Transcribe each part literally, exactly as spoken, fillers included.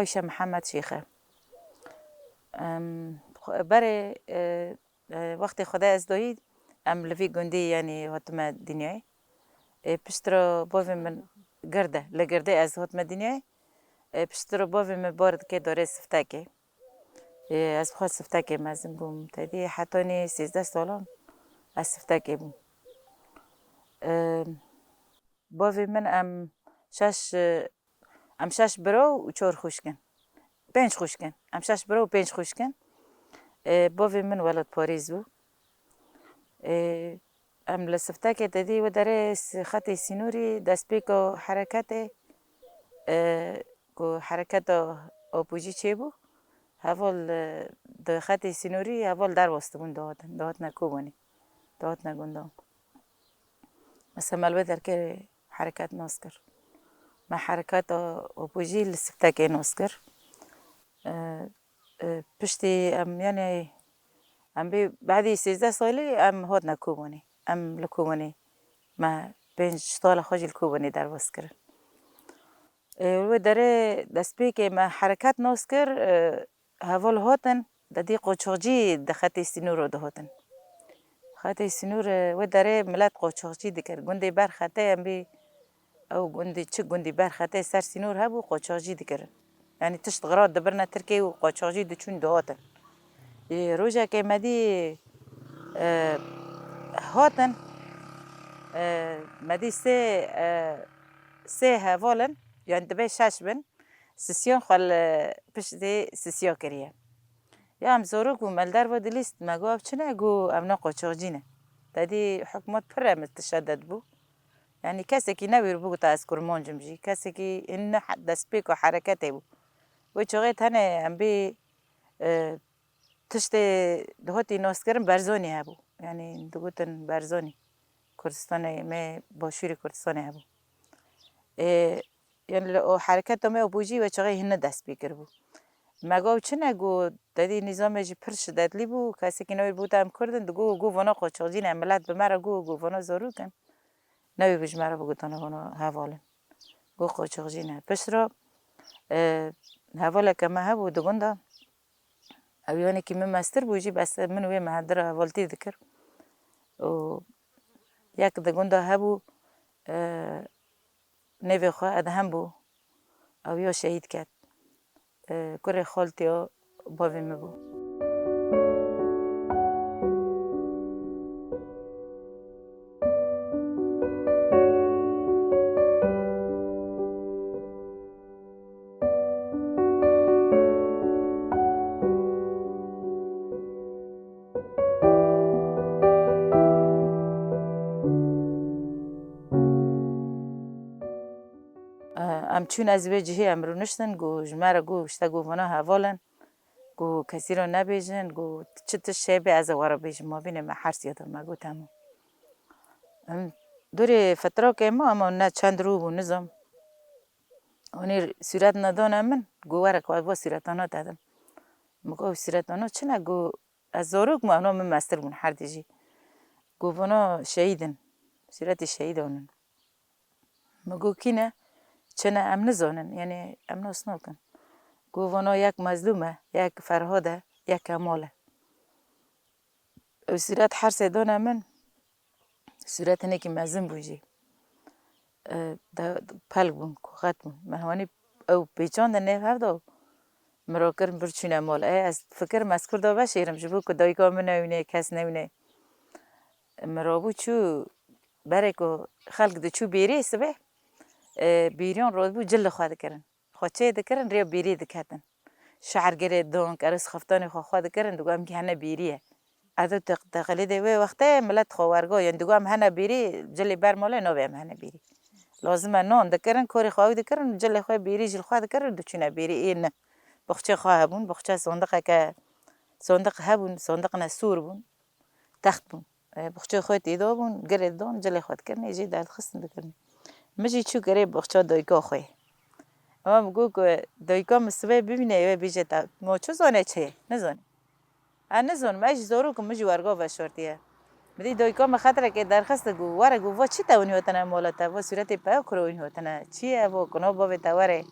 Wîşe Mihemed Şêx e. Em, xwe-, berê, e, e, wextê Xwedê ez doyî, em li vî gundî, yanî, hatime dinyayê. E, piştre bavê min gird e, li girdê ez hatime dinyayê. E, piştre bavê min bar dike dorê siftekê. E, ez bi xwe siftekê mezin bûm. Tedî hetanî sêzdeh salan ez siftekê bûm. E, Bavê min em şeş, em şeş bira û çar xwişk in. Pênc xwişk in. Em şeş bira û pênc xwişk in. E, bavê min welatparêz bû. E, em li siftekê te dî wê derê s-, xetê sînorî destpêka hereketê, e, ku hereketa opojî çêbû, heval, e, di xetê sînorî heval derwastibûn dihatin, dihatine Kobanê, dihatine gundan. Mesela me li wê derkê hereket nas kir. Me hereketa opojî li siftekê nas kir. E, e, piştî em, yanî, em bê bedî sêzdeh salî em hatine Kobanê. Em li Kobanê me pênc sala xwe jî li Kobanê derbas kirin. E, wê derê destpêkê me hereket nas kir, e, heval hatin, dedî qoçoxcî di xetê sînoro dihatin. Xetê sînor, e, wê derê milet qoçoxcî dikir. Gundê ber xetê em bî, ew gundî, çi gundî ber xetê ser sînor hebû, qoçoxcî dikirin. Yanî tişt xira dibirine Tirkiyê û qoçoxcî diçûn dihatin. Ê, rojekê me dî, e, hatin, e, me dî sê, e, sê heval in, yanî dibe şeş bin, sisiyan xwe li piştê sisiya kiriye. Ya em zorok bûn, me li derve dilîst, me got, "Ev çi ne?" Got, "Ev ne qoçoxcî ne." Te dî hikûmet pir re min tişedet bû. Yanî kesekî newêr bû, got, "Ez kurmanc im jî." Kesekî ne he-, destpêka hereketê bû. Wê çaxê tenê em bê, e, tiştê dihatî naskirin Berzanî hebû. Yanî digotin Berzanî. Kurdistanê me, başûrê Kurdistanê hebû. Ê, yanî li o hereketa me û bû jî wê çaxê hîn dest pê kiribû. Me got, "Çi ne?" Got, "Te dî nîzamê jî pir şidetlî bû. Kesekî newêr bû te em Kurd in, digot, got, vana qoçoxcî ne, milet bi me re got, got, vana zarok in. Newêr bû ji me re bigotana vana heval in." Got, "Qoçoxcî ne." Piştre, e, hevaleke me hebû di gunda. Ew yanekî min mestir bû jî, bes min wê me hev di re hevaltî dikir. Û yek di gunda hebû, e, nêvê xwe Edhem bû. Ew ya şehîd ket. E, kurê xaltiya bavê min bû. Em çûn, ez vê cihê em rûniştin, got, ji me re got, işte, got, vana heval in, got, kesî re nebêjin, got, çi tişt hebe ez ê we re bêjim, ma bîne me hersiya da, me got, hema. Em durê fetrakê ma, ama ne çend rû bû, nizam. Onî sûret nedane min, got, were ku ez va sûretana te dim. Min got, sûretana çi ne? Got, ez zarok bûm, ewna min mestir bûn, her di jî. Got, vana şehîd in. Sûretê şehîdan in. Min got, kî ne? Çi ne? Em nizanin, yanî em nas nakin. Got, vana yek Mezlûm e, yek Ferhad e, yek Kemal e. Ew sûret hersê dane min, sûret hinekî mezin bû jî. E, de, pelk bûn, ku xet bûn. Me hanî ew pêçandin nêv hev de û min re kirin bir çûne mal. E, ez fikirim ez Kurda veşêrim, ji bo ku dayika min newîne, kes newîne. Min rabû çû, berê ku xelk diçû bêrê sibê, e, bêriyan rabû cil li xwe dikirin. Xwe çê dikirin, rêya bêrî diketin. Şehr girê don, kerûs xiftanê xwe xwe dikirin, digot, "Em gihene bêrî ye." Ev te-, teqlîdê wê wextê milet xwe wergo, yên digot, "Em hene bêrî, cilê ber malê nabê em hene bêrî." Lazim e non dikirin, korê xwe ew dikirin, cilê xwe bêrî jî li xwe dikirin, diçûne bêrî, ê ne. Boxçê xwe hebûn, boxçe sondiqeke, sondiq hebûn, sondiqine sûr bûn. Text bûn. E, boxçeyê xwe tê de bûn, girê didon, cilê xwe dikirinê, jê derdixistin dikirinê. Min jî çû girê boxça dayika xwe. Ama min got ku dayika min sibê bibîne, wê bêje te, ma çi zane çi ye? Nizane. Ez nizanim, ez jî zarok im, min jî werga veşartiye. Min dî dayika min xetrekê derxist, got, were, got, va çi te winî hatine mala te, va sûretê peya kuro winî hatine. Çi ye va, kuna bavê te were.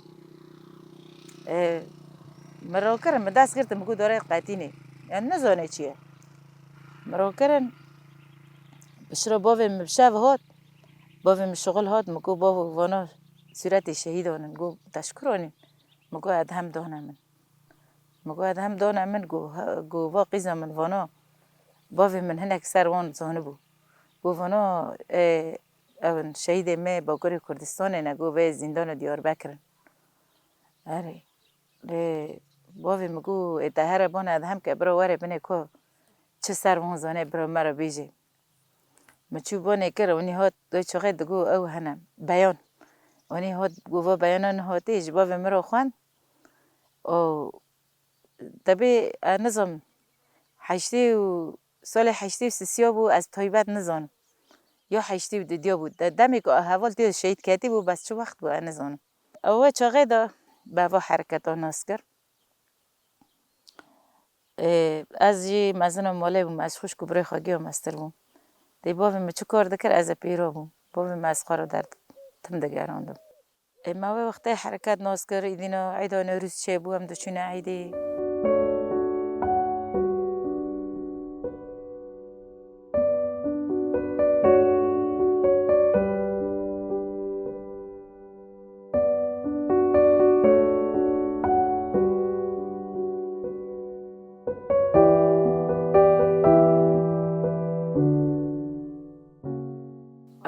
E, min rokirin, min dest girtin, min got dorê qetînê. Yani nizane çi ye. Min rokirin, piştre bavê min bi şev hat, bavê min şixul hat, min got bavo vana sûretê şehîdan in, got teşkuran in. Min got Edhem dane min. Min got Edhem dane min, got, he, got va qîza min vana, bavê min hinek ser wan zanibû. Got vana, e, ew in şehîdê me Bakurê Kurdistanê ne, got vê zîndana Diyarbekir in. Erê. Lê bavê min got, ê te here bana Edhem ke bira were binê ku çi ser wan zane bira me re bêje. Min çû banê kir, onî hat, wê çaxê digot ew hene, beyan. Onî hat, got va beyana nihatê ji bavê min re xwend. Û tebê, e, nizam, heştê û, salê heştê û sisiya bû, ez taybet nizanim. Ya heştê û didiya bû. De-, demê ku heval tê şehîd ketî bû, bes çi wext bû, ez nizanim. Ew wê çaxê de bi va hereketa nas kir. Ê, ez jî mezina malê bûm, ez xwişk û birê xwe giya mestir bûm. Dê bavê min çi kar dikir, ez ê pêra bûm. Bavê min ez xwe re derdim, tim digerandim. Ê, me wê wextê hereket nas kir, îdîna eyda Newrûz çêbû, em diçûne eydê.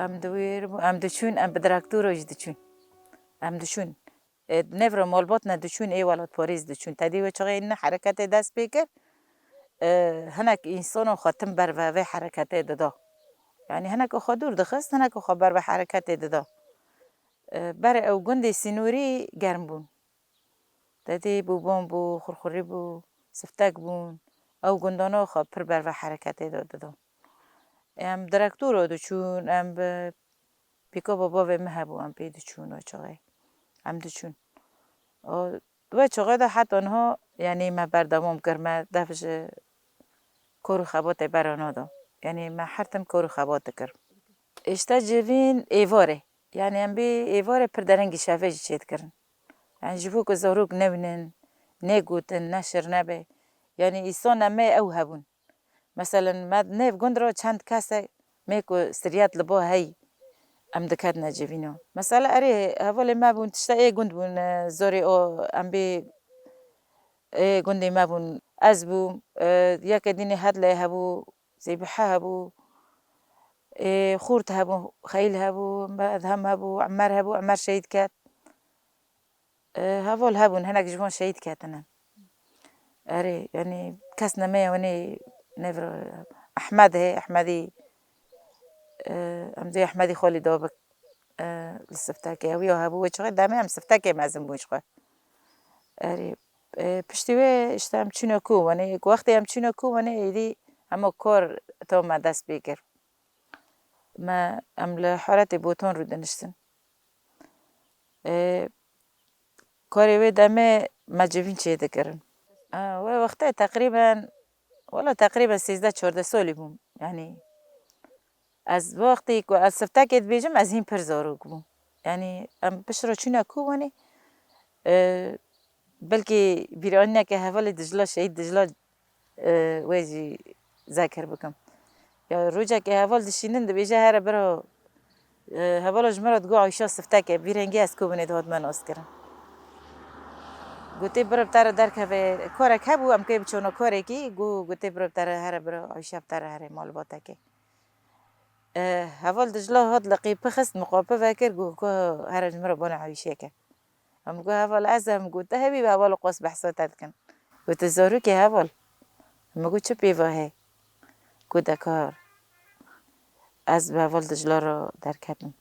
Em diwêr, em diçûn, em bi traktora jî diçûn. Em diçûn. E, nêvra malbat ne diçûn, ê welatparêz diçûn. Tedî wê çaxê ne hereketê dest pê kir, e, hinek însanan xwe tim ber ve vê hereketê dida. Yanî hinek xwe dûr dixist, hinek xwe ber ve hereketê dida. E, berê ew gundê sînorî germ bûn. Tedî bûban bû, xurxurî bû, siftek bûn. Ew gundana xwe pir ber ve hereketê de didan. Em direktora diçûn, em bi pîka bavê min hebû, em pê diçûn wê çaxê. Em diçûn. Û wê çaxê de heta niha, yanî me berdewam kir, me dev ji kor û xebatê bera nada. Yanî me her tim kor û xebat dikir. Îşte civîn êvarê. Yanî em bê êvarê pir derengî şevê jî çêdikirin. Yanî ji bo ku zarok newînin, nêgotin, neşir nebe. Yanî îsona me ew hebûn. Meselen, me nêv gund re çend kesek me ku siriyet li ba heyî, em diketine civîna. Mesela, erê, hevalê me bûn, tişta ê gund bûn, e, zorê o, em bê ê gundê me bûn. Ez bûm, e, yekê dînê Hedlê hebû, Zêbihe hebû, ê, Xurt hebû, Xeyl hebû, Edhem hebû, Emer hebû, Emer şehîd ket. E, heval hebûn, hinek ji wan şehîd ketine. Erê, yanî kes nemeye winê nevra Ehmed hê, Ehmedî, e, em dê Ehmedî Xalîda bik, e, li Siftekê. Ew ya hebû wê çaxê demê em Siftekê mezin bûn ji xwe. Erê, e, piştî wê işte em çûne Kowanê. Wextê em çûne Kowanê, êdî hema kar tam me dest pê kir. Me, em li Haretê Botan rûdiniştin. Ê, karê wê demê me civîn çêdikirin. A, wê wextê teqrîben, wela teqrîben sêzdeh çardeh salî bûm. Yanî ez wextê ku ez siftekê dibêjim, ez hîn pir zarok bûm. Yanî em piştre çûne Kowanê, e, belkî bîranîneke hevalê Dijla, şehîd Dijla, e, wê jî zekir bikim. Ya rojekê heval dişînin dibêje, here bira, e, hevala ji min re digot Ayşa Siftek e, vî rengî ez Kobanê dihat me nas kirin. Gotê bira bi te re derkeve, karek hebû, em kê biçona karekî, got, gotê bira bi te re here bira Ayşa bi te re here malbatekê. E, heval Dijla hat li qî pixist, miqapi vekir, got, ku here ji min re bana Ayşeke. Em got, heval ez im, got, te hebî, heval qas behsa te dikin. Got, tu zarokê heval. Min got, çi pêva heye? Got, dekar ez bi heval Dijla re derketim.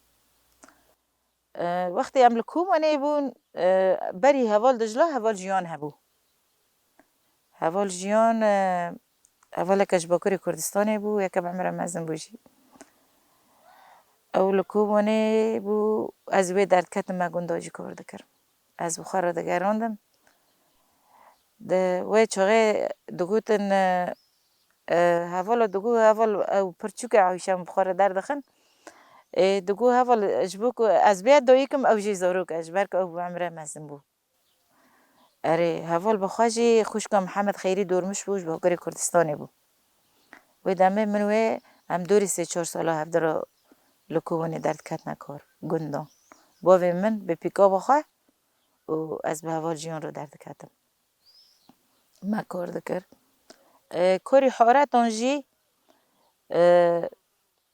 E, wextê em li Kobanê bûn, e, berî heval Dijla heval Jiyan hebû. Heval Jiyan, e, hevaleke ji Bakurê Kurdistanê bû, yeke bi emre mezin bû jî. Ew li Kobanê bû, ez wê derdiketim, me gunda jî kar dikir. Ez bi xwe re digerandim. Di wê çaxê digotin, e, e, hevala digot, heval ew pirçûke Ayşe em bi xwe re derdixin. Ê, digot, heval, ji bo ku ez bê dayik im, ew jî zarok e, ji ber ku ew bi emre mezin bû. Erê, heval bi xwe jî xwişka Mihemed Xeyrî Dormiş bû, ji Bakurê Kurdistanê bû. Wê demê min wê em dorî sê çar sala hevdira li Kobanê derdiketine kar, gundan. Bavê min bi pîkaba xwe û ez bi heval jiyan re derdiketim. Me kar dikir. E, karî haretan jî, e,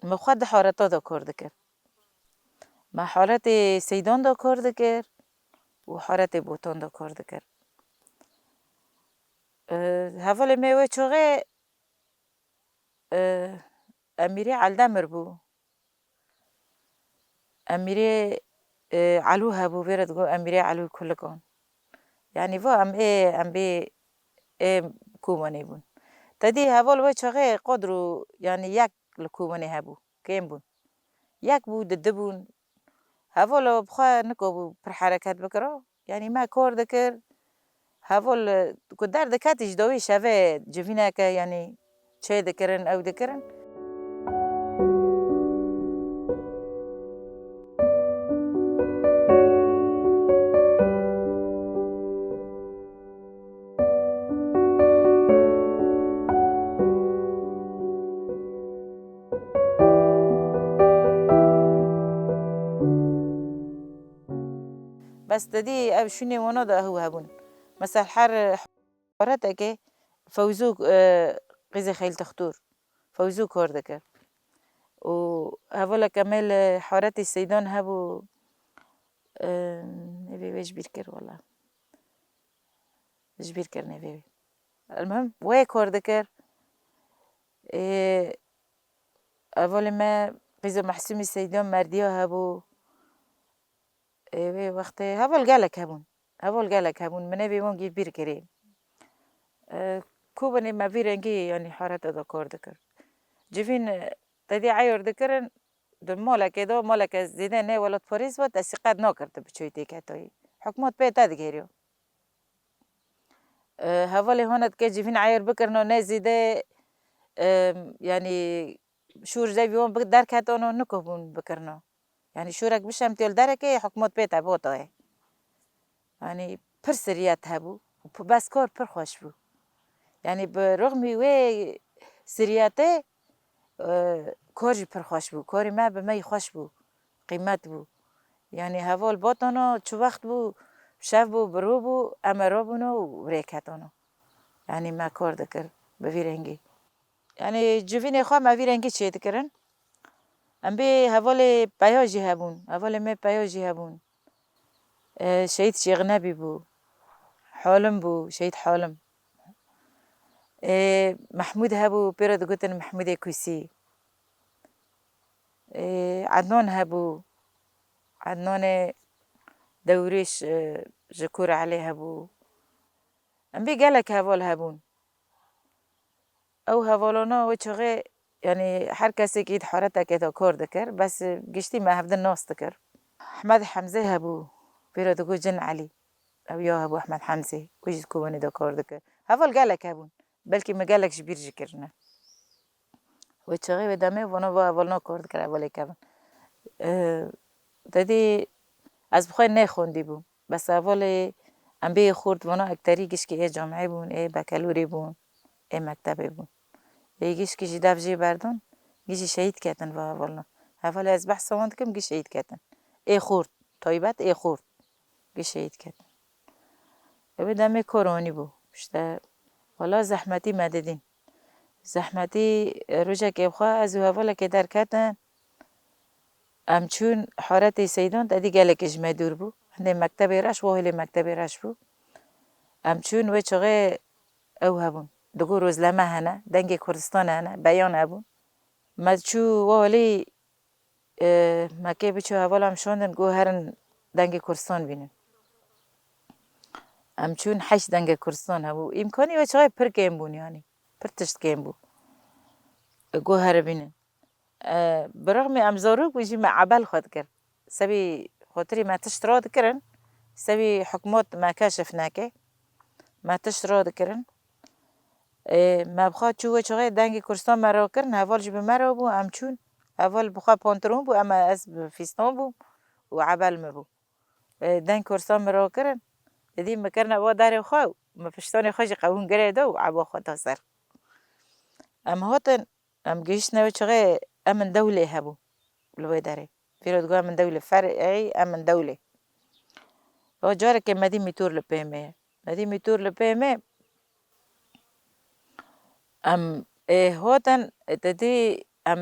me xwe di hareta de kar dikir. Me haretê Seydan de kar dikir û haretê Botan de kar dikir. E, hevalê me wê çaxê, e, Emîrê Eldemir bû. Emîrê, e, Elû hebû, vê re digot Emîrê Elû Kulikan. Yanî va em ê, em bê ê Kobanê bûn. Te dî heval wê çaxê qadro, yanî yek li Kobanê hebû, kêm bûn. Yek bû, di di bûn. Hevala bi xwe nikabû pir hereket bikira. Yanî me kar dikir. Heval, e, ku derdiketî ji dawî şevê civîneke, yanî çê dikirin, ew dikirin. Bes te dî ev şûnê wana de ew hebûn. Mesela her haretekê Fewzû, e, qîzê Xeyl Textûr, Fewzû kar dikir. Û hevaleke me li haretê Seydan hebû, e, nêvê wê ji bîr kir wela. Ji bîr kir nêvê wê. Elmuhim wê kar dikir. Ê, hevalê me qîzê Mehsûmî Seydan Merdiya hebû. Ê, wê wextê heval gelek hebûn. Heval gelek hebûn. Min nêvê wan gî bîr kirî. E, Kobanê me vî rengî, yanî hareta de kar dikir. Civîn, e, te dî eyar dikirin, di malekê de, maleke zêde ne welatparêz be, te sîqet nakir tu biçûyî têketayî. Hikûmet pê te digêriyo. E, hevalê hona dike civîn eyar bikirino, ne zêde, e, yanî şûr ji devî wan bi-, derketano, nikobûn bikirino. Yanî şûrek bişemtiyo li derekê, hikûmet pê te botayê. Yanî pir siriyet hebû. P-, bes kar pir xweş bû. Yanî bi rixmî wê siriyetê, e, kar jî pir xweş bû. Karê me bi me yî xweş bû. Qîmet bû. Yanî heval batano, çi wext bû, şev bû, bi rû bû, em ê rabûno û rêketano. Yanî me kar dikir bi vî rengî. Yanî civînê xwe me vî rengî çêdikirin. Em bê hevalê Peya jî hebûn. Hevalê me Peya jî hebûn. E, Şehîd Şêxnebî bû. Halim bû, Şehîd Halim. E, Mehmûd hebû, pê re digotin Mehmûdê Kûsî. E, Ednan hebû. Ednanê Dewrêş, e, ji Kûr Elê hebû. Em bê gelek heval hebûn. Ew hevalana wê çaxê, yanî her kesekî di haretekê de kar dikir, bes giştî me hevdin nas dikir. Ehmed Hemzê hebû, pê re digot Cin Elî. Ew ya hebû Ehmed Hemzê, wê jî di Kobanê de kar dikir. Heval gelek hebûn. Belkî min gelek ji bîr jî kirine. Wê çaxê wê demê vana va hevalna kar dikir, hevalê kevin. Ee, te dî ez bi xwe nêxwendî bûm. Bes hevalê em bê xurt vana ekterî gişkî ê camiyê bûn, ê bekelûrê bûn, ê mektebê bûn. Ê gişkî jî dev jê berdin, gî jî şehîd ketin va hevalna. Hevalê ez behsa wan dikim, gî şehîd ketin. Ê xurt, taybet ê xurt. Gî şehîd ketin. Ew ê demê kor anî bû. İşte, wala zehmetî me didîn. Zehmetî, e, rojekê bi xwe ez û hevalekê derketin. Em çûn haretê Seydan, te dî gelekî ji me dûr bû. Hindê mektebê reş, wahilê mektebê reş bû. Em çûn wê çaxê ew hebûn. Digot rozleme hene, dengê Kurdistan hene, beyan hebûn. Me çû wahilî, e, me kê biçû hevala em şandin, got herin dengê Kurdistan bînin. Em çûn heşt dengê Kurdistan hebû. Îmkanî wê çaxê pir kêm bûn yanî. Pir tişt kêm bû. E, got here bînin. E, bi rixmî em zarok bû jî me ebel xwe dikir. Sebî xotirî me tişt radikirin, sebî hikûmet me keşif neke. Me tişt radikirin. Ê, me bi xwe çû wê çaxê dengê Kurdistan me rakirin, heval jî bi me re bû, em çûn. Heval bi xwe pantolon bû, em, ez bi fîstan bûm û ebel min bû. Ê, deng Kurdistan min rakirin. Êdî me kirine bo darê xwe û me piştanê xwe jî qewûn girê da û eba xwe da ser. Em hatin, em gihiştine wê çaxê Emin Dewlê hebû li wê derê. Vîro digot Emin Dewlê, fer'ê Emin Dewlê. O carekê Medî Mîtûr li pê me ye. Medî Mîtûr li pê me, em ê hatin, ê te dî em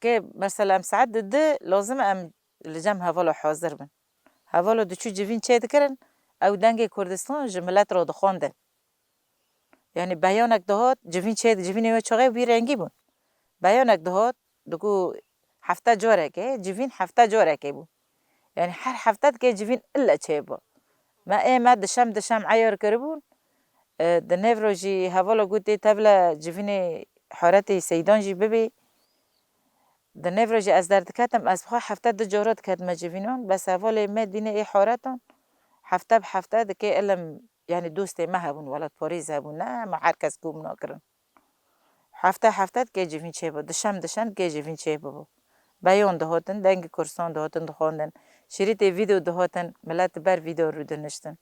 kê, mesela em saet di du lazim e em li cem hevala hazir bin. Hevala diçû civîn çêdikirin, ew dengê Kurdistan ji milet re dixwandin. Yanî beyanek dihat, civîn çê, civînê wê çaxê wî rengî bûn. Beyanek dihat, digot hefte carekê, civîn hefte carekê bû. Yanî her hefte dikê civîn ille çêbiba. Me ê me dişem dişem eyar kiribûn. E, di nêv rojî hevala gotê tevle civînê haretê Seydan jî bibê. Di nêv rojî ez derdiketim, ez bi xwe hefte du cara diketime civînan, bes hevalê me dînê ê haretan hefte bi hefte dikê ilim, yanî dostê me hebûn, welatparêz hebûn, ne me her kes kom nakirin. Hefte hefte dikê civîn çêbibo, dişem dişem dikê civîn çêbibo. Beyan dihatin, dengê Kurdistan dihatin dixwandin, şirîtê vîdeo dihatin, milet di ber vîdeo rûdiniştin.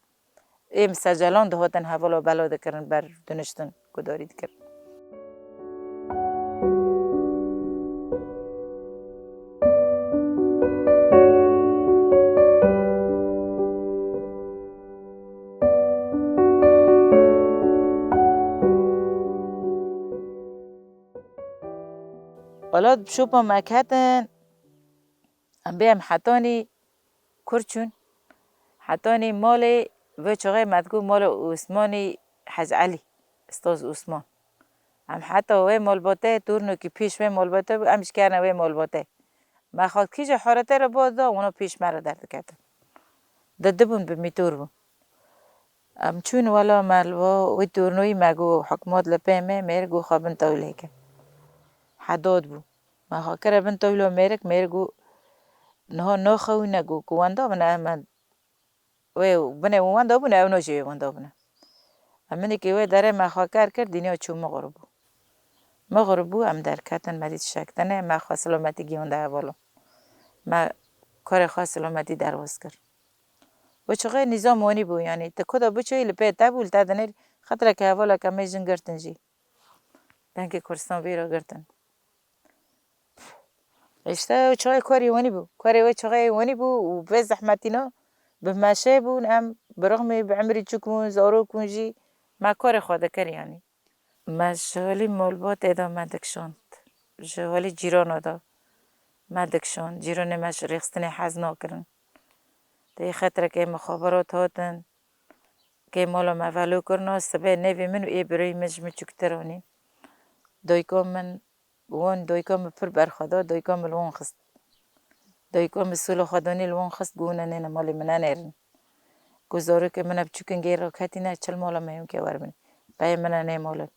Ê misecalan dihatin hevala bela dikirin ber diniştin gudarî dikirin. Welat bi şopa me ketin, em bê em hetanî kur çûn. Hetanî malê vê çaxê me digot mala Osmanî Hec Elî, Ustaz Osman. Em heta wê malbatê, turnokî pîş wê malbatê bû, em ji kerine wê malbatê. Me xwe kîja harete re baz da, wana pîş me re derdiketin. Di du bûn bi mîtûr bûn. Em çûn wela me li bo wî turnoyî me got hikmat li pê me, mêrik got xwe bin tewlê ke. Hedod bû. Me xwe kire bin tewlo mêrik, mêrik got niha naxewîne, got ku wenda bine, em wê binê wenda bûne, ew nojê wê wenda bine. Em minekî wê derê me xwe ker kir, dîniya çû mixur bû. Mixur bû, em derketin, me dît şek tine, me xwe silametî gihonde hevalan. Me karê xwe silametî derbas kir. Wê çaxê nîzam wanî bû, yanî tu ku de biçûyî li pê te bû, li te dinêr, xetireke hevaleke me jin girtin jî. Dengê Kurdistan vî re girtin. Îşte ew çaxê karê wanî bû. Karê wê çaxê wanî bû û vê zehmetîna bi meşê bûn, em bi rixmî bi emirî çûk bûn, zarok bûn jî me karê xwe dikir yanî. Me ji holî malbatê de me dikişand. Ji holî cîrana de me dikişand. Cîranê me ji rêxistinê hez nakirin. Tê xetireke mixaberat hatin, kê mala me velo kirina, sibê nêvê min û ê birayî min ji min çûktir anîn. Dayika min wan, dayika min pir berxwe da, dayika min li wan xist. Dayika min sola xwe danî li wan xist, got, hûn nêne malê min, nenêrin. Got, zarokê min e biçûk in gê raketîne, çil mala me yûn ke werbin. Peyê min e nê malin.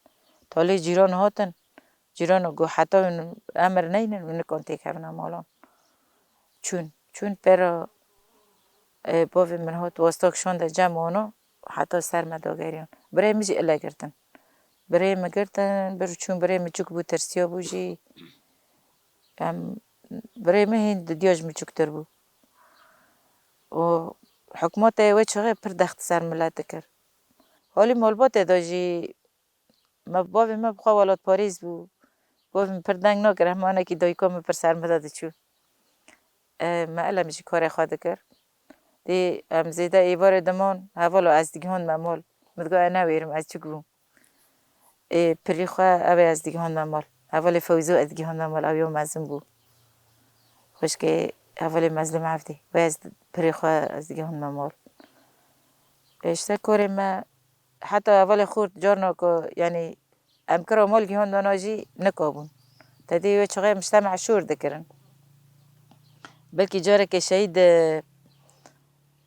Talê cîran hatin. Cîrano got, heta hûn emir neynin, hûn nikan têkevine malan. Çûn. Çûn pêra, e, bavê min hat, wasta kişande cem wana, heta ser me dageriyan. Birê min jî ile girtin. Birê min girtin, bir çûn birê min çûk bû, tirsiya bû jî. Em, birê min hîn di diya ji min çûktir bû. Û hikûmetê wê çaxê pir dext ser milet dikir. Holî malbatê de jî me, bavê me bi xwe welatparêz bû. Bavê min pir deng nakir, hema hinekî dayika min pir ser min de diçû. E, me elem jî karê xwe dikir. Dê em zêde êvarê diman, hevala ez digihand me mal. Min digot, ez newêrim, ez çik bûm. Ê, pirî xwe ew ê ez digihand me mal. Hevalê Fewzo ez digihand me mal, ew ya mezin bû. Xwişkê hevalê Mezlûm Evdî. Wê ez pirî xwe ez digihand me mal. Ê, işte karê me heta hevalê xurt carna ku, yanî, em kira mal gihandana jî nikabûn. Te dî wê çaxê mujtema şûr dikirin. Belkî carekê şehîd, e,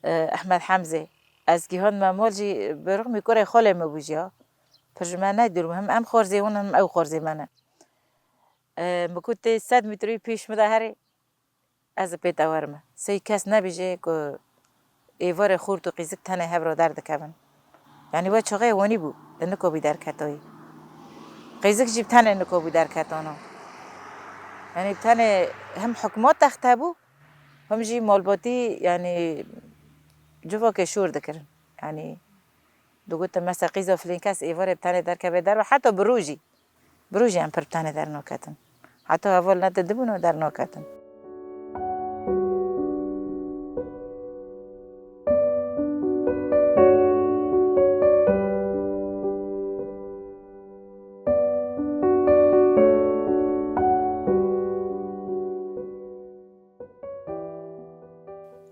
e, Ehmed Hemzê. Ez gihand me mal jî bi rixmî kurê xalê min bû jî ya. Pir ji me ne dûr bû. Him em xwarzê hûn, him ew xwarzê me ne. E, min got, tê sed metreyî pêş min de herê. Ez ê pê te werime. Sey kes nebêje ku êvarê xort û qîzik tenê hev re derdikevin. Yanî we çaxê wanî bû, di nikobî derketoyî. Qîzik jî bi tenê nikobû derketano. Yanî bi tenê him hikûmet texte bû, him jî malbatî, yanî civakê şûr dikirin. Yanî digotin, mesela qîza filîn kes êvarê bi tenê derkeve derve, heta bi rojî. Bi rojî em pir bi tenê dernaketin. Heta heval nedidibûn û dernaketin.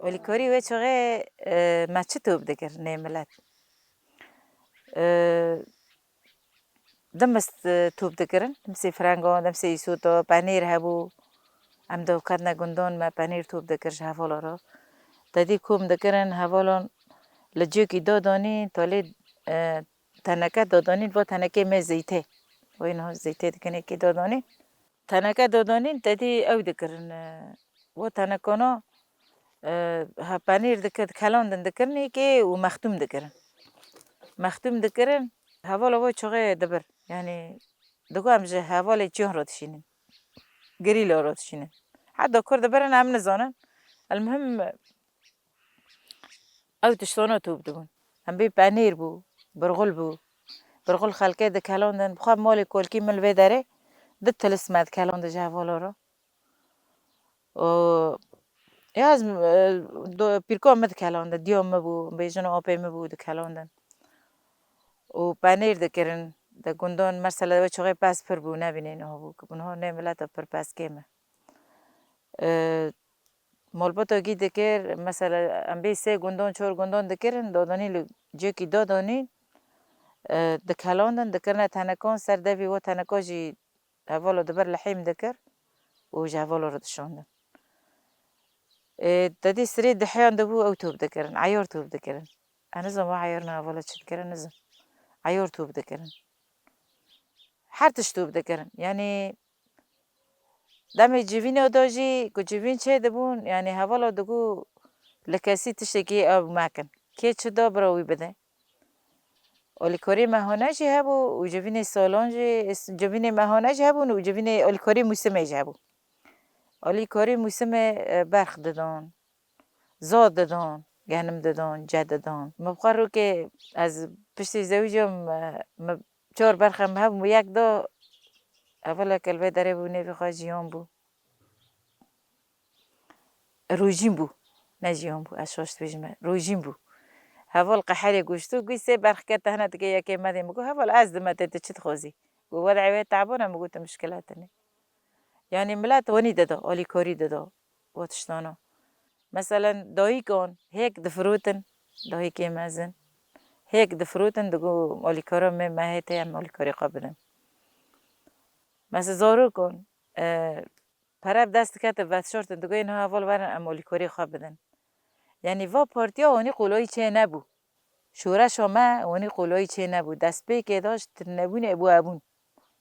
Alîkarî wê çaxê, e, me çi top dikir nê milet? E, Dimis, e, top dikirin. Dimsê firengan, dimsê îsota, penêr hebû. Em diketine gundan me penêr top dikir ji hevala re. Tedî kom dikirin, hevalan li ciyekî dadanîn, talê, e, teneke dadanîn, va tenekê me zeytê. Wê niha zeytê dikin êkê dadanîn. Teneke dadanîn, tedî ew dikirin, e, va tenekana, e, ha penêr dikir, dikelandin dikirin êkê û mextûm dikirin. Mextûm dikirin, hevala wê çaxê dibir. Yanî digo em ji hevalê çiyan re dişînin. Gerîla re dişînin. Heta kur dibirin em nizanin. Elmuhim ew tiştana top dibûn. Em bê penêr bû, birxul bû. Birxul xelkê dikelandin. Bi xwe malê kolkî min li vê derê du tilisme dikelandin ji hevala re. Û ya ez, e, do-, pîrka min dikelandin, diya min bû, bêjin apê min bû, dikelandin. Û penêr dikirin, di gundan, mesela wê çaxê pez pir bû, nebînê niha bû, ku niha nê mileta pir pez kêm e. E, malbata gî dikir, mesela em bê sê gundan, çar gundan dikirin, dadanî li ciyekî dadanî, e, dikelandin, dikirine tenekan, ser devî wa teneka jî hevala dibir lihîm dikir û ji hevala re dişandin. Ê, te dî sirê diheyan dibû ew top dikirin, eyar top dikirin. Ez nizim wa eyarina hevala çi dikirin, nizim. Eyar top dikirin. Her tişt top dikirin. Yanî demê civîna da jî ku civîn çêdibûn, yanî hevala digo li kesî tiştekî ew mekin. Kê çi da bira wî bide. Alîkarî mehane jî hebû û civînê salan jî, civînê mehane jî hebûn û civînê alîkarî mûsimê jî hebû. Alîkarî mûsimê, e, berx didan, za didan, genim didan, ce didan. Min bi xwe rokê ez piştî zewiciyam, e, min çar berxê min hebûn, min yek da, hevaleke li vê derê bû, nêvê xwe Jiyan bû. Rojîn bû. Ne Jiyan bû, ez şaş dibêjime. Rojîn bû. Heval qeherê goşt û got, sê berxike te hene dike yekê medê. Min got, heval ez dime te, tu çi dixwazî? Got, wed'ê wê teban e, min got, tu mişkile tune. Yanî milet wanî dida, alîkarî dida. Wa tiştana. Meselen dayîkan hêk difirotin, dayîkê mezin. Hêk difirotin, digo alîkara me, me hê tê, em alîkarê xwe bidin. Mesela zarokan, e, pere bi dest dikete veşartin, digo ê niha heval werin em alîkarê xwe bidin. Yanî va partiya wanî qolayî çê nebû. Şoreşa me wanî qolayî çê nebû. Destpêkê de ji tinebûnê bû hebûn.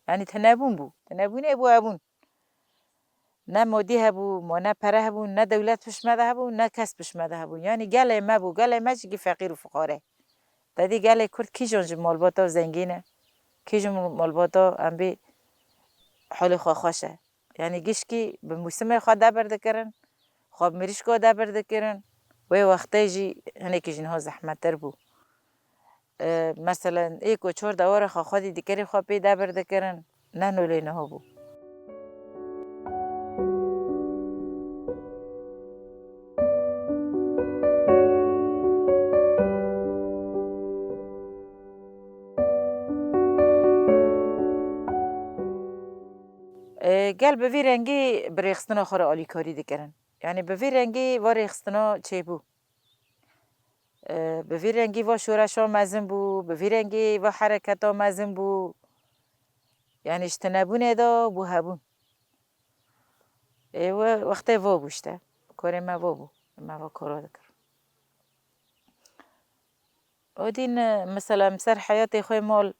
Yanî tinebûn bû. Tinebûnê bû hebûn. Ne modî hebû, ma ne pere hebû, ne dewlet pişt me de hebû, ne kes pişt me de hebû. Yanî gelê me bû, gelê me jî gî feqîr û fiqare. Te dî gelê Kurd kîjan ji malbata zengîn e, kîjan malbata em bê halê xwe xweş e. Yanî gişkî bi mûsimê xwe debir dikirin, xwe bi mirîşka debir dikirin. Wê wextê jî hinekî ji niha zehmettir bû. E, meselen, ê ku çor dewara xwe xwedî dikerî xwe pê debir dikirin, ne nolê niha bû. E, gel bi vî rengî bi rêxistina xwe re alîkarî dikirin. Yanî bi vî rengî va rêxistina çêbû. E, bi vî rengî va şoreşa mezin bû, bi vî rengî va hereketa mezin bû. Yanî ji tinebûnê de bû hebûn. Ê, we-, wextê va bû işte. Korê me va bû. Me va kora dikir. O dîn, e, mesela em ser heyatê xwe mal,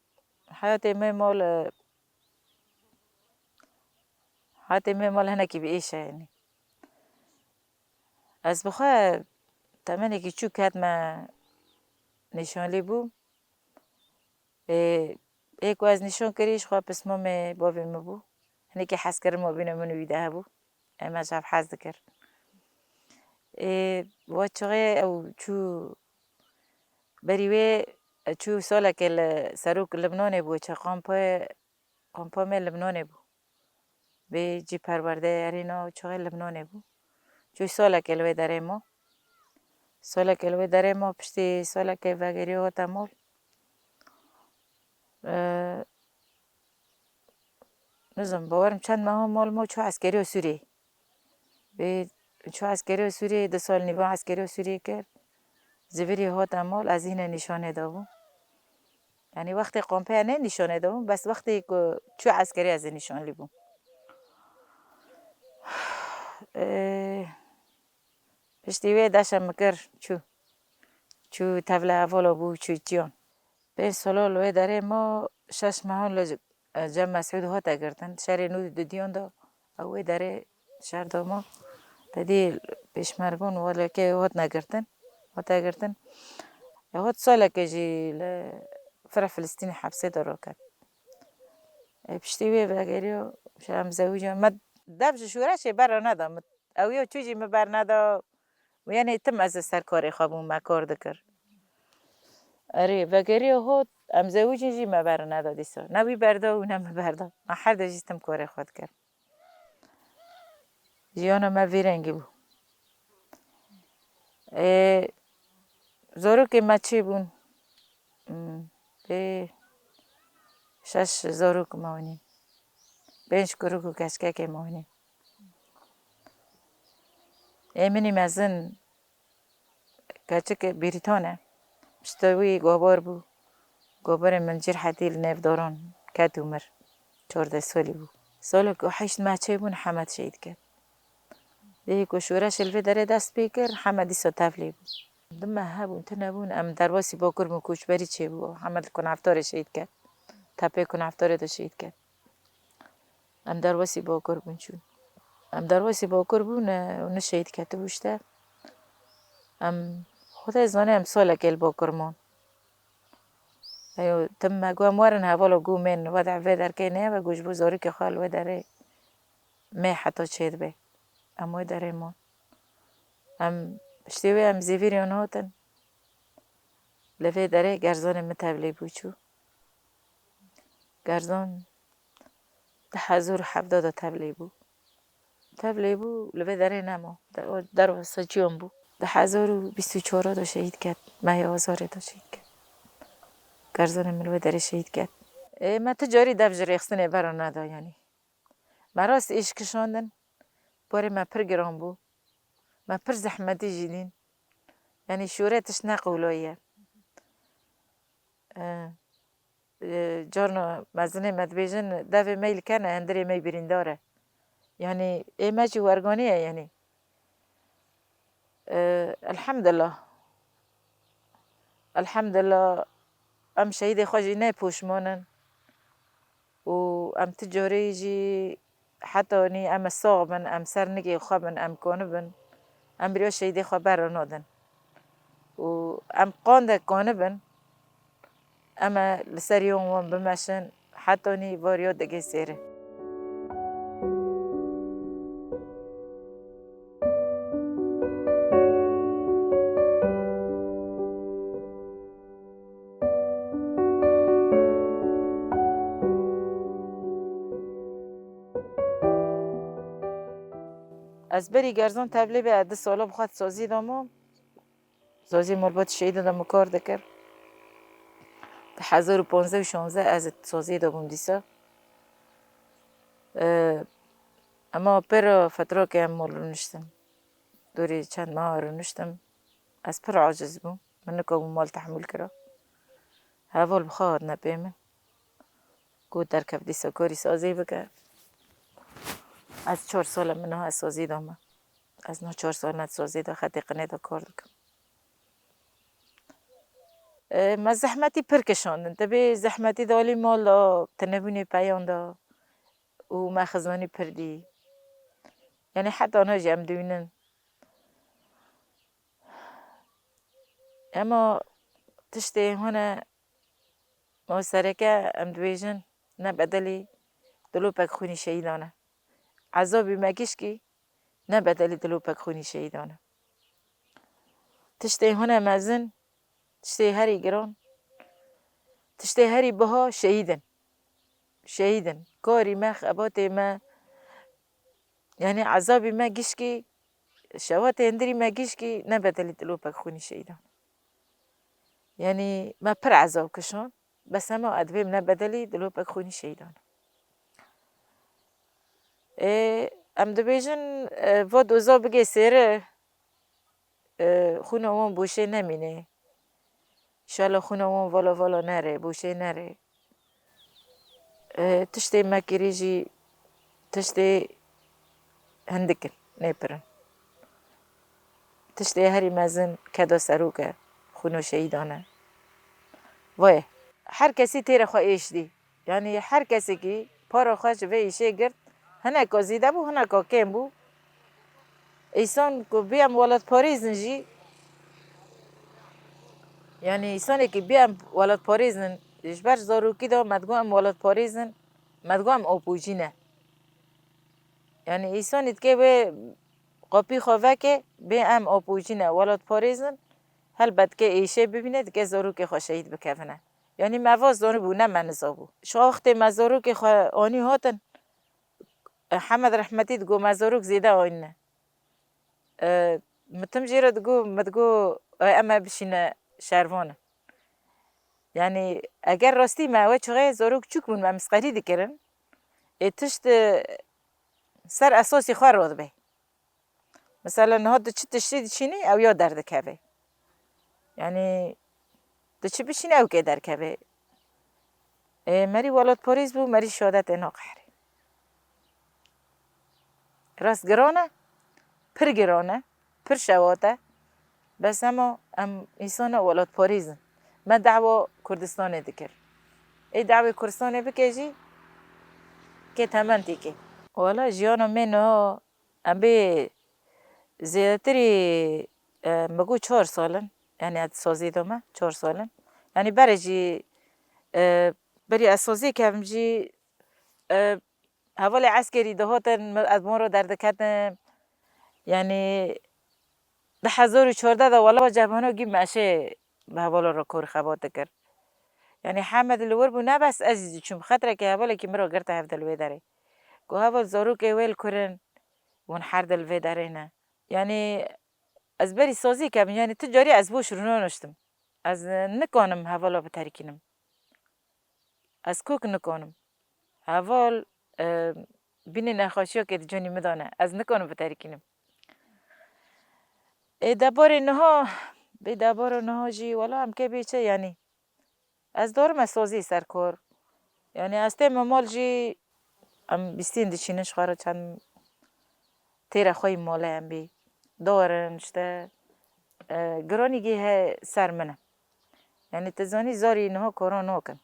heyatê me mal, e, heyatê me mal hinekî bi êş e, yanî. Ez bi xwe temenekî çûk ket me nîşanlî bûm. Ê, ê ku ez nîşan kirî, ji xwe pismamê bavê min bû. Hinekî hez kirin mabîna min û wî de hebû. Ê, me ji hev hez dikir. Ê, wa çaxê ew çû Berî wê çû salekê li serok Libnanê bû, çi kampa, kampa me Libnanê bû. Bê cî perwerde erê na çaxê Libnanê bû. Çû salekê li wê derê ma. Salekê li wê derê ma, piştî salekê vegeriya hate mal. Ee, Nizim, bawerim çend meha mal ma çû eskeriya Sûriyê. Bê çû eskeriya Sûriyê, du sal nîva eskeriya Sûriyê kir. Zivirî hate mal, ez hîne nîşanê de bûm. Yanî wextê kampê nê nîşanê de bûm, bes wextê ku çû eskeriya ez ê nîşanlî bûm. Ee, Piştî wê deşe min kir, çû. Çû tevle hevala bû, çû çiyan. Pênc sala li wê derê ma, şeş mehan li Cem Mesûd hate girtin. Şerê nû di diyan de ew wê derê şer de ma. Te dî pêşmergon welekê hatine girtin. Hate girtin. E, hat salekê jî li fira Filistînê hepsê de raket. E, piştî wê vegeriya, em zewicî me, dev ji şoreşê bera neda min. Ew ya çû jî min berneda. Yanî tim ez li ser karê xwe bûm, me kar dikir. Erê, vegeriya hot, em zewicîn jî me berneda dîsa. Ne wî berda û ne min berda. Me her de jî tim karê xwe dikir. Jiyana me vî rengî bû. Ê, zarokê me çê bûn. Hmm, pê şeş zarok me hûnî. Pênc kuruk û keçkekê me hûnî. Ê min î mezin keçik Bîrîtan e. Pişta wî gobar bû. Gobarê min cîr hetî li nêv daran ket û mir. Çardeh salî bû. Sala ku heşt me çê bûn, Hemed şehîd ket. Dê ku şoreşê li vê derê dest pê kir, Hemed dîsa tevlî bû. Di me hebûn, tune bûn, em derbasî Bakur bûn, koçberî çêbû. Hemed li Kuneftarê şehîd ket. Tepê Kuneftarê de şehîd ket. Em derbasî Bakur bûn çûn. Em derbasî Bakur bûn, e, û ne şehîd ketibû işte. Em, Xwedê zane em salekê li Bakur man. Eyo, tim me got, em werin hevala, got, mên, wede vê derkê neyê ve, got, ji bo zarokê xwe li wê derê mê heta çêdibe. Em wê derê man. Em piştî wê em zîvîrî wan hatin. Li vê derê Gerzanê min tevlî bû çû. Gerzan di hezar û hevdeh de tevlî bû. Tevlî bû, li vê derê nema. De-, o derwesa çiyan bû. Di hezar û bîst û çar de şehîd ket. Mehê Azarê de şehîd ket. Gerzanê min li wê derê şehîd ket. Ê, me ti carî dev ji rêxistinê bera neda, yanî. Me rast êş kişandin, porê me pir giran bû. Me pir zehmetî jî dîn. Yanî şûre tişt ne qewlayî ye. E, e, carna mezinê me dibêjin, devê me yî li ken e, hundirê me yî birîndar e. Yanî ê me jî werganî ye, yanî. E, elhamdulillah. Elhamdulillah, em şehîdê xwe jî ne poşman in û em ti carî jî heta nî em ê sax bin, em ser nigê xwe bin, em konibin, em biriya şehîdê xwe bera nadin û em qandek konibin, em ê li ser yan wan bimeşin, heta nî variya digê sêre. Ez berî Gerzan tevlê be, ez du sala bi xwe sazî de mam. Sazî malbatê şehîdan de min kar dikir. Di hezar û panzdeh û şanzdeh ez ê sazî de bûm dîsa. Ee, Ema pêra fetrakê em mal rûniştin. Dorê çend meha rûniştim. Ez pir aciz bûm. Min nikabû mal tehmûl kira. Heval bi xwe hatine pê min. Got, derkev dîsa karî sazî bike. Ez çar sal e min niha sazî de me. Ez niha çar sal me sazî de xetê qinê de kar dikim. E, me zehmetî pir kişandin. Tibê zehmetî de alî mal de, tinebûnê peyan de û me xizanî pir dî. Yanî heta niha jî em dibînin. Ema tiştê hene, ma sereke em dibêjin, ne bedelî dilopek xwînî şehîdan e. Ezabî me gişkî, ne bedelî dilopek xwînî şehîdan e. Tiştê hene mezin, Tiştê herî giran, tiştê herî biha şehîd in. Şehîd in. Karî me, xebatê me, yanî ezabî me gişkî, şewatê hundirî me gişkî ne bedelî dilopek xwînî şehîdan. Yanî me pir ezab kişand, bes hema edibê me ne bedelî dilopek xwînî şehîdan. Ê, em dibêjin, e, va doza bigê sêre, e, xwîna wan boşê nemîne. Înşallah xwîna wan vala vala nere, boşê nere. E, tiştê me kirî jî tiştê hindik in, nê pir in. Tiştê herî mezin keda serok e, xwîna şehîdan e. Vay, her kesî têra xwe êş dî. Yanî her kesekî para xwe ji vê îşê girt. Hineka zêde bû, hineka kêm bû. Îsan ku bê em welatparêz in jî, yanî îsanekî bê em welatparêz in, ji ber zarokî de me digot em welatparêz in, me digot em opojî ne. Yanî îsanî dike wê qapî xwe veke, bê em opojî ne, welatparêz in, helbet ke êşê bibîne, dike zarokê xwe şehîd bikevine. Yanî me va zanibû, ne me nizabû. Ji wextê me zarokê xwe anî hatin, Hemed Rehmetî digot, me zarok zêde anîne. E, min tim jê re digot, min digot, e, em ê bişîne şervan in. Yanî eger rastî me ew çixê zarok çûk bûn, me misqerî dikirin. Ê tişt, e, ser esasî xwe radibe. Mesela niha tu çi tiştî diçînî, ew ya derdikeve. Yanî tu çi bişînî, ew kê derkeve. Ê, merî welatparêz bû, merî şehadetê naqehrê. Rast giran e, pir giran e, pir şewat e. Bes hema em îsana welatparêz in. Me dawa Kurdistanê dikir. Ê dawê Kurdistanê bike jî kê tementî kê. Wela jiyana me niha em bê zêdetirî, e, me got çar sal in. Yanî ez sazî de me çar sal in. Yanî berê jî, e, berî ez sazî kevim jî, e, hevalê eskerî dihatin, ez bi wan re derdiketim. Yanî di hezar û çardeh de wela cebhano gî meşê bi hevala re kor xebat dikir. Yanî Hemed li wir bû, ne bes ez jî diçûm, xetrekê hevalekî min re girte hev di li wê derê. Got heval zarokê wê li kur in, hûn her di li vê derê ne. Yanî ez berî sazî kevim, yanî tu carî ez boş rûnaniştim. Ez nikanim hevala biterikînim. Ez kok nikanim. Heval, e, bînî nexweşiyokê di cûnî min de ne. Ez nikanim biterikînim. Ê debarê niha, bê debara niha jî wela em kê bê çi yanî. Ez dorime sozî ser kor. Yanî ez tême mal jî em bîstîn diçînin ji xwe re çend têra xwe yî malê em bî. Dorin işte, e, gironîgî he ser min e. Yanî tu zanî zarî niha koran nakin.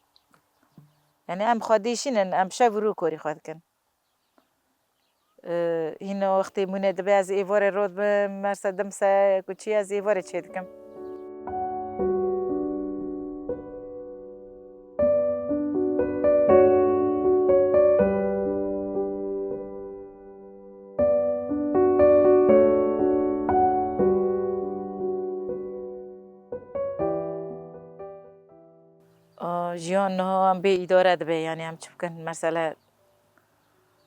Yanî em xwe dîşînin, em şev û rû korî xwe dikin. Hîna wextê mûne dibe ez êvarê rot bim, merse dimse ku çi ez êvarê çê dikim. Jiyan niha em bê îdare dibe, yanî em çi bikin? Mesele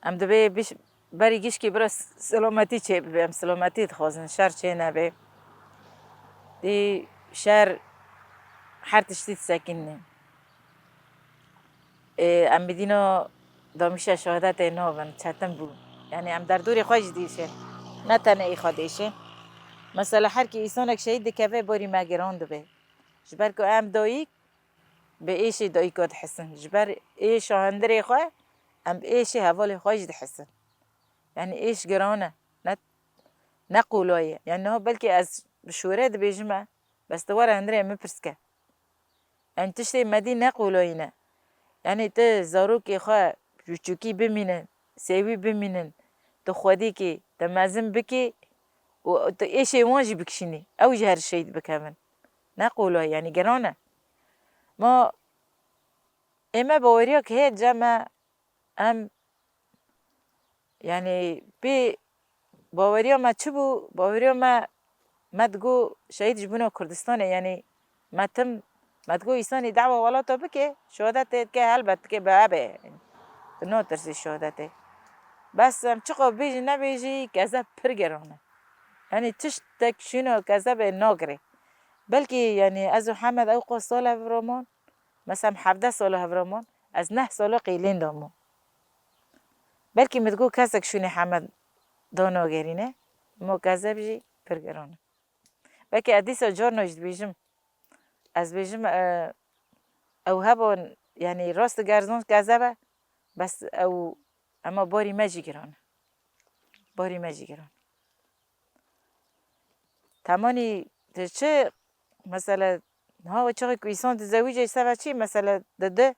Em dibê biş-, berî gişkî bira s-, silametî çêbibe. Em silametî dixwazin, şer çênebe. Dî şer her tiştî disekînî. Ê, em bi dîna damîşa şehadetê nabin, çetin bû. Yanî em derdorê xwe jî dîşin. Ne tenê ê xwe dêşin. Mesela her kî îsanek şehîd dikeve, borî me giran dibe. Ji ber ku em dayîk, bi êşê dayika dihisin. Ji ber êşa hundirê xwe, em bi êşê hevalê xwe jî dihisin. Yanî êş giran e. Ne, ne qolay e. Yanî niha belkî ez bi şûre dibêjim e, bes tu were hundirê min pirs ke. Yanî tiştê me dî ne qolayî ne. Yanî tu zarokê xwe çûçûkî bimînin, sêwî bimînin, tu xwedî kî, tu mezin bikî û tu êşê wan jî bikişînî. Ew jî her şehîd bikevin. Ne qolay, yanî giran e. Ma ê me baweriya ki hê cem e, em, yanî pê baweriya me çi bû? Baweriya me, me digot şehîd ji bona Kurdistanê, yanî Me tim, me digot îsanî dawa welata bike, şehadetê dike, helbet dike bi ebe. Tu natirsî şehadetê. Bes em çiqa bêjî nebêjî, kezeb pir giran e. Yanî tiştek şûna kezebê nagirê. Belkî yanî ez û Hemed ew qas sal hev raman, mesela em hevdeh sal hev raman, ez neh sala qîlên de mam. Belkî min digot kesek şûnê Hemed danagerîne, ma kezeb jî pir giran e. Belkî ez dîsa carna jî dibêjim. Ez bêjim, e, ew heba, yanî rast digerzon kezeb e, bes ew, ema barî me jî giran e. Barî me jî giran e. Temanî tu çi, mesela, niha çaxê ku îsan dizewîce seba çi, mesela, didi,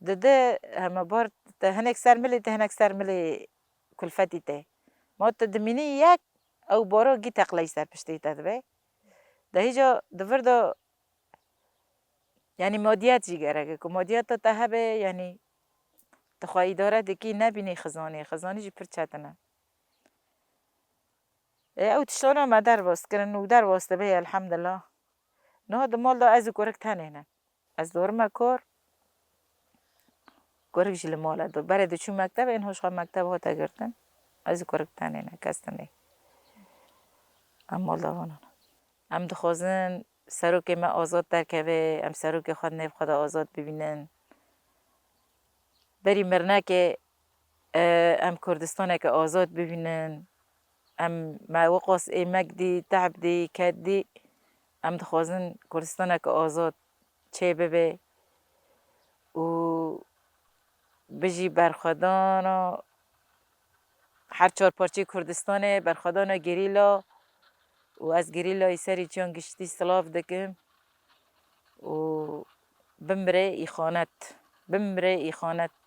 didi, heme bar te hinek ser milê, te hinek ser milê kulfetî te. Ma tu dimînî yek, ew baro gî teqleyî ser piştê te dibe. De hîca di vir de, yanî modiyet jî gerek e. Ku modiyeta te hebe, yanî tu xwe îdare dikî, nebînî xizanî. Xizanî jî pir çetin e. Ê, ew tiştana me derbas kirin û derbas dibe, elhamdulillah. Niha di mal de ez û kurik tenê ne. Ez dorime kor, kurik jî li mal e. Berê diçû mektebê, ên hoş xwe mekteb hate girtin. Ez û kurik tenê ne, kes tune. Em mal de vanan. Em dixwazin serokê me azad derkeve, em serokê xwe di nêv xwe de azad bibînin. Berî mirinekê, e, em Kurdistaneke azad bibînin. Em, me wiqas êmek dî, tehb dî, ket dî. Em dixwazin Kurdistaneke azad çê bibe û bijî berxwedana her çar parçeyê Kurdistanê, berxwedana gerîla û ez gerîlayî serî çiyan giştî silav dikim û bimire îxanet, bimire îxanet.